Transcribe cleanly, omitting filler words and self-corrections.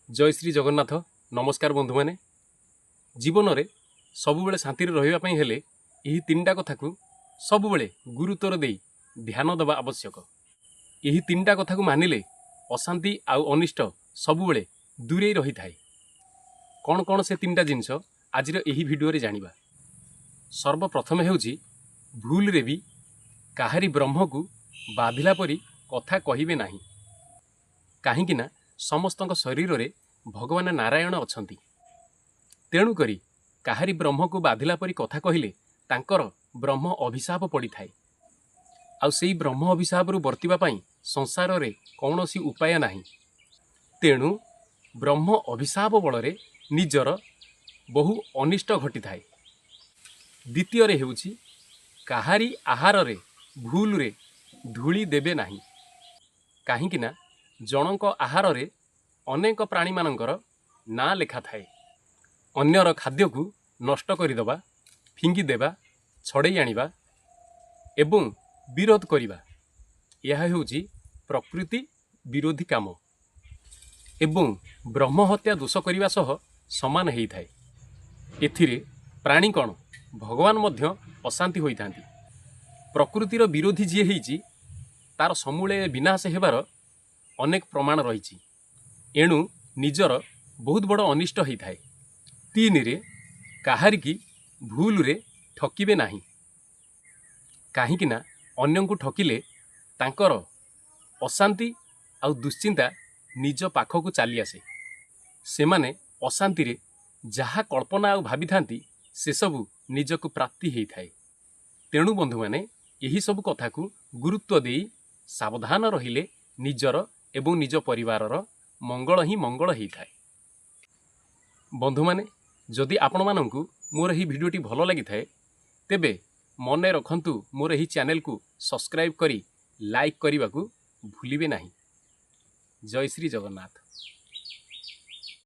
ଜୟ ଶ୍ରୀ ଜଗନ୍ନାଥ। ନମସ୍କାର ବନ୍ଧୁମାନେ। ଜୀବନରେ ସବୁବେଳେ ଶାନ୍ତିରେ ରହିବା ପାଇଁ ହେଲେ ଏହି ତିନିଟା କଥାକୁ ସବୁବେଳେ ଗୁରୁତ୍ୱର ଦେଇ ଧ୍ୟାନ ଦେବା ଆବଶ୍ୟକ। ଏହି ତିନିଟା କଥାକୁ ମାନିଲେ ଅଶାନ୍ତି ଆଉ ଅନିଷ୍ଟ ସବୁବେଳେ ଦୂରେଇ ରହିଥାଏ। କ'ଣ କ'ଣ ସେ ତିନିଟା ଜିନିଷ, ଆଜିର ଏହି ଭିଡ଼ିଓରେ ଜାଣିବା। ସର୍ବପ୍ରଥମେ ହେଉଛି, ଭୁଲରେ ବି କାହାରି ବ୍ରହ୍ମକୁ ବାଧିଲା ପରି କଥା କହିବେ ନାହିଁ। କାହିଁକି ନା ସମସ୍ତଙ୍କ ଶରୀରରେ ଭଗବାନ ନାରାୟଣ ଅଛନ୍ତି। ତେଣୁକରି କାହାରି ବ୍ରହ୍ମକୁ ବାଧିଲା ପରି କଥା କହିଲେ ତାଙ୍କର ବ୍ରହ୍ମ ଅଭିଶାପ ପଡ଼ିଥାଏ। ଆଉ ସେଇ ବ୍ରହ୍ମ ଅଭିଶାପରୁ ବର୍ତ୍ତିବା ପାଇଁ ସଂସାରରେ କୌଣସି ଉପାୟ ନାହିଁ। ତେଣୁ ବ୍ରହ୍ମ ଅଭିଶାପ ବଳରେ ନିଜର ବହୁ ଅନିଷ୍ଟ ଘଟିଥାଏ। ଦ୍ୱିତୀୟରେ ହେଉଛି, କାହାରି ଆହାରରେ ଭୁଲରେ ଧୂଳି ଦେବେ ନାହିଁ। କାହିଁକି ନା ଜଣଙ୍କ ଆହାରରେ ଅନେକ ପ୍ରାଣୀମାନଙ୍କର ନାଁ ଲେଖା ଥାଏ। ଅନ୍ୟର ଖାଦ୍ୟକୁ ନଷ୍ଟ କରିଦେବା, ଫିଙ୍ଗିଦେବା, ଛଡ଼େଇ ଆଣିବା ଏବଂ ବିରୋଧ କରିବା, ଏହା ହେଉଛି ପ୍ରକୃତି ବିରୋଧୀ କାମ ଏବଂ ବ୍ରହ୍ମ ହତ୍ୟା ଦୋଷ କରିବା ସହ ସମାନ ହେଇଥାଏ। ଏଥିରେ ପ୍ରାଣୀ କ'ଣ, ଭଗବାନ ମଧ୍ୟ ଅଶାନ୍ତି ହୋଇଥାନ୍ତି। ପ୍ରକୃତିର ବିରୋଧୀ ଯିଏ ହେଇଛି, ତାର ସମୂଳେ ବିନାଶ ହେବାର ଅନେକ ପ୍ରମାଣ ରହିଛି। ଏଣୁ ନିଜର ବହୁତ ବଡ଼ ଅନିଷ୍ଟ ହେଇଥାଏ। ତିନିରେ, କାହାରିକି ଭୁଲରେ ଠକିବେ ନାହିଁ। କାହିଁକି ନା ଅନ୍ୟଙ୍କୁ ଠକିଲେ ତାଙ୍କର ଅଶାନ୍ତି ଆଉ ଦୁଶ୍ଚିନ୍ତା ନିଜ ପାଖକୁ ଚାଲି ଆସେ। ସେମାନେ ଅଶାନ୍ତିରେ ଯାହା କଳ୍ପନା ଆଉ ଭାବିଥାନ୍ତି, ସେସବୁ ନିଜକୁ ପ୍ରାପ୍ତି ହେଇଥାଏ। ତେଣୁ ବନ୍ଧୁମାନେ, ଏହିସବୁ କଥାକୁ ଗୁରୁତ୍ୱ ଦେଇ ସାବଧାନ ରହିଲେ ନିଜର ଏବଂ ନିଜ ପରିବାରର ମଙ୍ଗଳ ହିଁ ମଙ୍ଗଳ ହେଇଥାଏ। ବନ୍ଧୁମାନେ, ଯଦି ଆପଣମାନଙ୍କୁ ମୋର ଏହି ଭିଡ଼ିଓଟି ଭଲ ଲାଗିଥାଏ, ତେବେ ମନେ ରଖନ୍ତୁ, ମୋର ଏହି ଚ୍ୟାନେଲକୁ ସବସ୍କ୍ରାଇବ୍ କରି ଲାଇକ୍ କରିବାକୁ ଭୁଲିବେ ନାହିଁ। ଜୟ ଶ୍ରୀ ଜଗନ୍ନାଥ।